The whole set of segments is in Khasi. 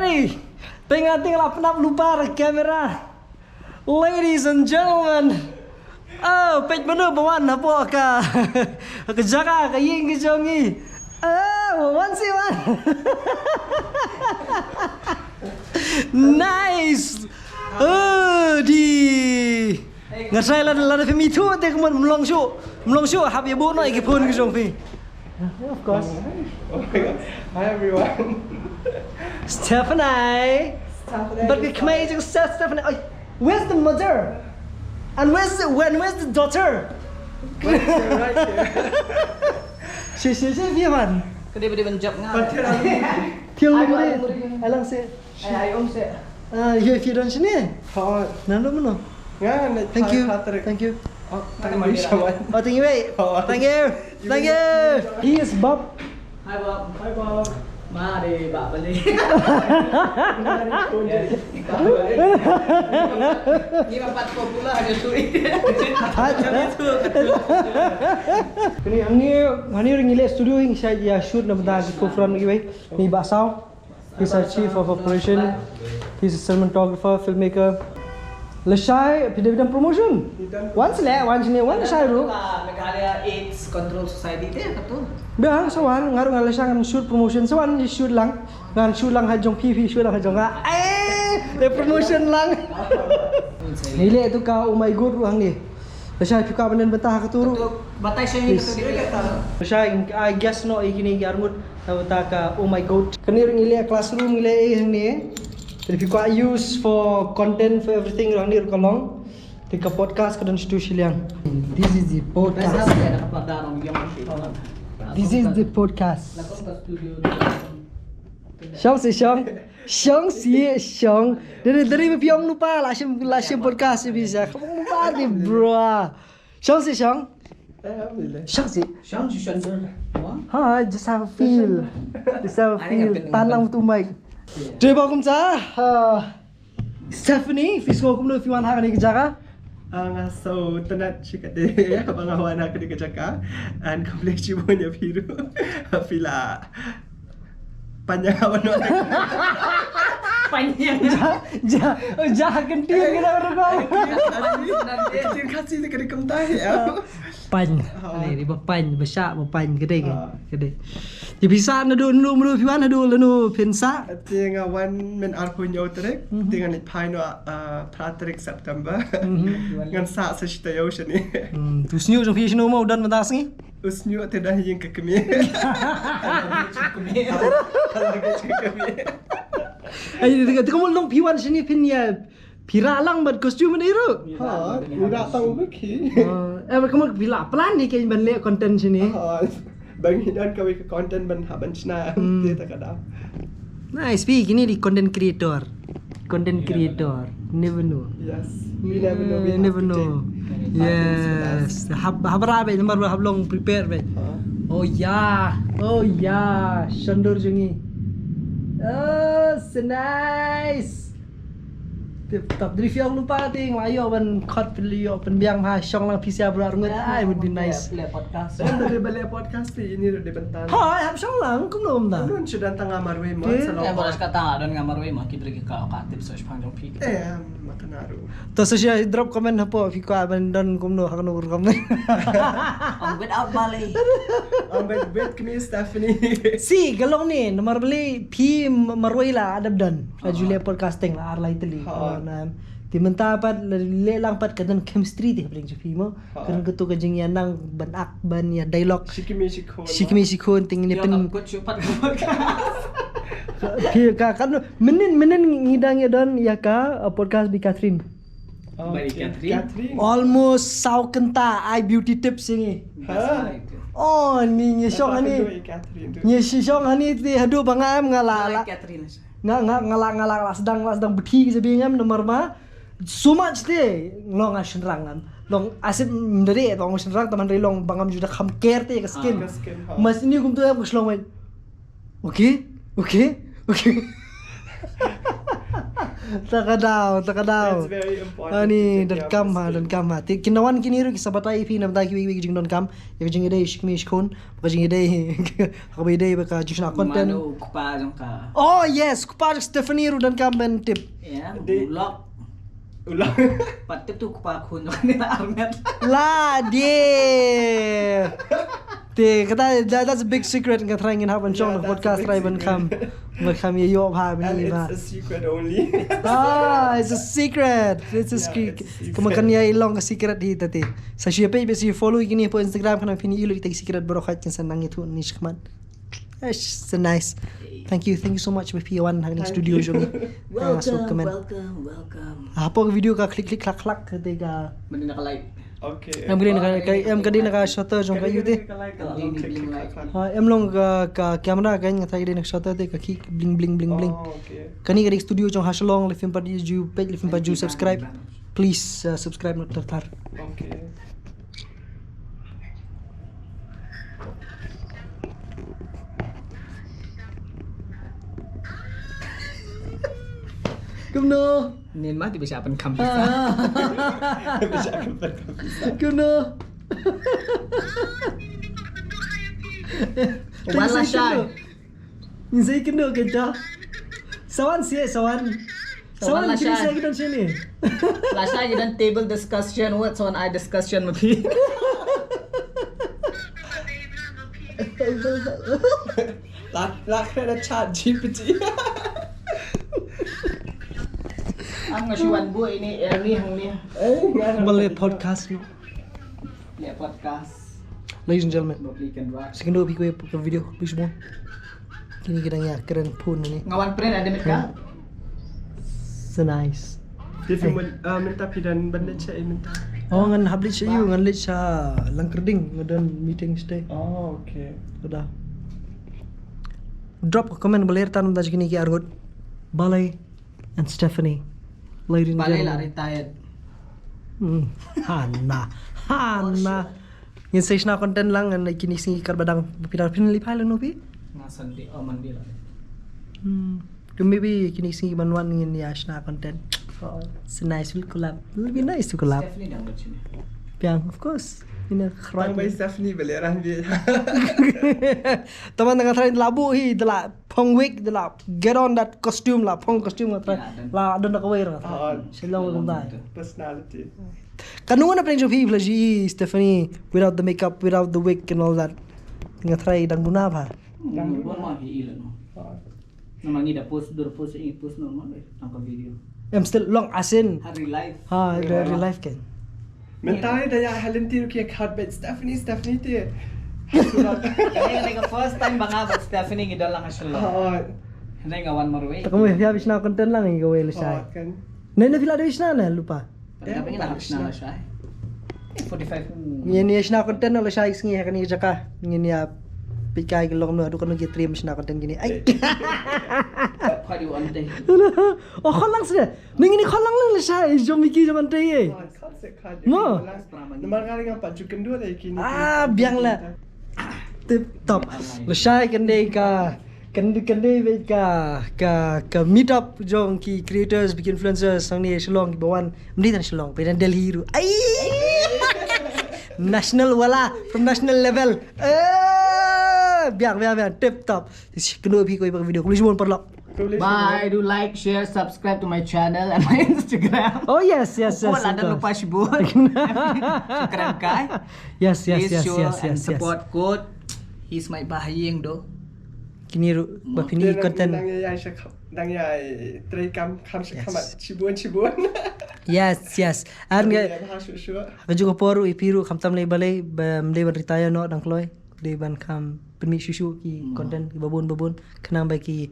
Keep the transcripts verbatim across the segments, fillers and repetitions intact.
Hey, teng nga teng la pnap lupa ka kamera. Ladies and gentlemen. Oh, peit mano ba wan hapoh ka, ka jaka ka ïing ka jong ngi. Oh, wan si wan. Nice. Oh, di. Nga try la la phi mi thu te kumon mlong shu. Mlong shu hap ïa bu no ki phone ki jong phi. Yeah, of course. Oh my God. Hi everyone. Stephanie. Stephanie. But ki khmai jong Stephanie. Oi, where's the mother? And where's the, when where's the daughter? Right here, right here. Shi shi shi phi man. Ka dei ba dei ban jop nga. But here I'm Thiang lum de. Alang se. Ai ai um se. Ah, you if you don't sini. Ha. Nang dong mano. Nga na Thank you. Patrick. Thank you. Oh, thank you so much. Oh, thank you, mate. Oh. Thank you. Thank you. He is Bob. Hi Bob. Hi Bob. Ma de ba bali. Ni ba pat popular ha tu. Kani hangne hangne ring ile studio ing sa ya shoot na benda ki ko front ki wei. Ni ba sao. He's a chief of operation. He's a cinematographer, filmmaker. Lashai, phi dei promotion. Wan sile, wan sile, wan lashai ru. Meghalaya AIDS Control Society te katu. Ba, sa wan, nga ruh nga lashai ngan shoot promotion, sa wan shoot lang. Ngan shoot lang ha jong phi, phi shoot lang ha jong nga. Eh, the promotion lang. Ni le tu ka, oh my God, ruh hangne. Lashai phi ka ban bantah ha katu ruh. Batai sha ni katu. Lashai, I guess no, i kini ki arngut. Naba ta ka, oh my God. Kane ruh ngi leh classroom ngi leh eh hangne. Te phi kwah use for content for everything ruh hangne ruh ka long. Te ka podcast ka don sha tu shiliang. This is the podcast. This is the podcast. Shong si shong. Shong si shong. Dari dari phi ong lupa la shim la shim podcast bisa. Kamu lupa di bro. Shong si shong. Shong si. Shong si shong. Ha, just have a feel. Just have a feel. Tan lang tu mic. Dei ba kumta. Stephanie, phi sngew kumno phi wan ha kane ka jaka? Nga so tynat shi kate ba nga wan ha kane ka jaka. And kumne shibun ïa phi ruh. Phi la Panya ka bano. Panya. Ja ja ja kyntir kita ka rukom. Kyntir Khasi te ka dei kumta hi. Pany. Ni ba pany ba sha ba pany ka dei ka dei. Ji pisa na do nu mru piwan na do lanu pinsa. Te nga wan men ar ko nyo trek. Te nga ni phai no phra trek September. Ngan sa sa shita yo shani. Tu snyu jong phi shnu mo dan matas ni. Usnyu te da yin ka kmie. Ai te ka mul long phi wan shini phin ya phi ra lang bad costume ni ru. Ha, u da tau ba ki. Eh ba ka mul phi la plan ni ke ban le content shini. Bang hi dan ka wi ka content ban ha ban shna te ta ka da. Nice, phi kini di content creator. Content creator. Never know. Yes. We never know. We never know. Yes. Hab hab ra be number hab long prepare be. Oh yeah. Oh yeah. Shandur jungi. Oh, so nice. Tip top. Dri fiong lupa ting la yo ban khot pili yo ban biang ha shong lang pisia bro ngut. Ah, it would be nice. Le podcast. Dri bale podcast ti ini ro de bentan. Ha, hab shong lang kum nom da. Nun sudan tanga marwe mo. Sa lo. Eh, boras kata don nga marwe mo kidri ka ka tip so shpang jong phi. Eh, makana ru. To so sia drop comment hapo phi kwa ban don kum no ha no comment. On without Bali. On with with me Stephanie. Si galong ni namar beli phi marwe la adab don. La Julia podcasting la ar lai teli. Na ti mynta pat le lang pat ka don chemistry ti bring ju phi mo. Kan ka tu ka jingïanang ban ak ban ïa dialogue. Shikimi shikhon. Shikimi shikhon ting ni pen. Phi ka kan menin menin ngidang ïa don ïa ka podcast bi Catherine. Almost saw kynta ai beauty tips ini. Oh ni ni shong ani. Ni shong ani ti hadu ba nga em nga la la. Nga nga nga la nga la la sedang la sedang beti ke jabi ngam nomor ma. So much te long a shenrang ngam. Long asip mdere long shenrang teman re long bangam juda kham care te ka skin. Mas ini kum tu em ku shlong mai. Okay, okay, okay. Ta ka daw, ta ka daw. It's very important. Ani, to take care of donkam the ha, skin. Donkam ha. Te kin wan kine ruh ki sa batai ïa phi na bynta kiwei kiwei ki jingdonkam. Ïa ka jingïadei shikmi shikhun, ka jingïadei ha kaba ïadei bad ka jingshna content. Mano u kpa jong ka? Oh yes, kpa jong Stephanie ruh donkam ban tip. Ïa, u lok. U lok. Pat tip tu kpa khun jong ka, ni la armet. La de. Te kata, that, that's a big secret. Nga try ngin hap ban shong podcast, try ban kham. Ban kham ïa ïoh bha, ban ïa bha. And it's a secret only. Ah, it's a secret. It's a secret. Ka man kan ïa long ka secret hi ta te. Sa shu page, ba shu follow ïa kine hapoh Instagram, khnang phin ïohi lut ïa kita ki secret baroh, kin sa nang ïathuh ni shikmat. It's so nice. Thank you, thank you so much ba phi wan ha kane ka studio jong ngi. Welcome, welcome, welcome. Hapoh ka video ka click click clack clack ka te ka. Mending na ka like. Okay. Em ka dei na ka, ka, em ka dei na ka shutter jong ka ïoh te. Ka long click click clack clack. Ha, em long ka, ka camera ka, nga tharai ka dei na ka shutter te ka ki bling bling bling bling. Oh, okay. Kane ka dei studio jong ha Shillong, lada phim pat ju peit, lada phim pat ju subscribe. Please, uh, subscribe noh tar tar. Okay. Kumno? Nin ma ti bisa pen kam. Ah. Bisa pen kam. Kumno? Wala shai. Ngin sa ïakynduh kynta. Sa wan seh, sa wan. Sa wan, sa wan, kine sa ïakynduh shane. Lashai ki don table discussion, wat sa wan ai discussion ma phi. La, la kena ChatGPT. Ang nga shu wan buh ine Ernie hangne. Eh, nga. Malay podcast no. Leh podcast. Ladies and gentlemen, second video, please, bon. Kine ki dang ïa kren phone ni. Nga wan print, ada mit ka? So nice. Dia film, uh, mynta phi don ban leit sha ei mynta? Oh, ngan hap leit sha ïew, ngan leit sha Langkyrding, nga don meeting shatei. Oh, okay. Udah. Drop a comment ba leh tang da kine ki arngut. Balei and Stephanie. Ladies and gentlemen. Balei la retired. Hmm. Hana. Hana. Ngin sa shna content lang, ngan kine ki sngi katba dang phi dang phin leit phai lang no phi? Nga Sunday, oh, Monday la. Hmm. Maybe kine ki sngi ban wan ngin ïa shna content. Oh, it's a nice, we'll collab. It'll be nice to collab. Stephanie dang wan shane? Biang, of course. Ina khrai. Tang bai Stephanie bele rang bi. Taman tang trai labu hi, dela phong wig, dela get on that costume, la phong costume nga trai. La don da kawei ra. Shilong long dai. Personality. Kanu na pring jopi pla ji Stephanie without the makeup, without the wig and all that. Nga trai dang duna ba. Dang duna ma hi ilan. Namar ngi da post, dur post, i post normal eh, tanpa video. Em still long asin. Ha real life. Ha, real life kan. Mynta da ïa Helen ti ruh ki khot bad Stephanie, Stephanie ti. Ini ka first time ba nga bad Stephanie ngi don lang ha Shillong. Oh. Hynrei nga wan marwei. Ta ka mut ïa bishna content lang ngi kawei lashai. Oh, kan. Nai na phi la da bishna na lupa. Ka phi ngi la hap shna lashai. Eh, forty-five minutes. Ngin ïa shna content lashai sngi ha kane ka jaka. Ngin ïa peit kai ki long no, haduh kano ki trim shna content kine. Ai. Pha di wan te. Oh, khot lang seh. Ni ngin khot lang lang lashai jong Miki jong ante ye. Mo. Namar nga nga pat ju kynduh da kine. Ah, biang la. Tip top. Lashai kane ka Kan, kan dei bad ka, ka, ka meet up jong ki creators, bad ki influencers hangne Shillong kiba wan. Ym dei tang Shillong, pynban Delhi ruh. Ai! National wala, from national level. Eh, biang, biang, biang, tip top. Kynduh phi ko ïa ka video. Khublei shibun paralok. Bye. Do like, share, subscribe to my channel and my Instagram. Oh yes, yes, yes. Khublei shibun. Shukran kai. Yes, yes, yes, yes, yes. Please show and support. Code. He's my bahaying though. Kine ruh ba phi ni content. Dang ïa, dang ïa trei kam, kam shibun shibun. Yes, yes. Ar nga ka jong ka por ruh ïa phi ruh khamtam lei balei ba ym dei ban retire noh dang kloi. Dei ban kham pynmih shuh shuh ki content kiba bun ba bun khnang ba ki,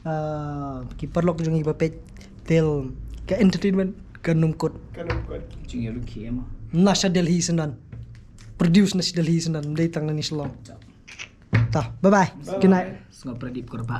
ah, ki paralok jong ngi ba peit te ka entertainment kan ym kut. Kan ym kut. Jingïarap ki em. Na sha Delhi syndon. Produce na sha Delhi syndon. Ym dei tang na ni Shillong. Ta, bye bye. Good night. Sngap Pradip Korba.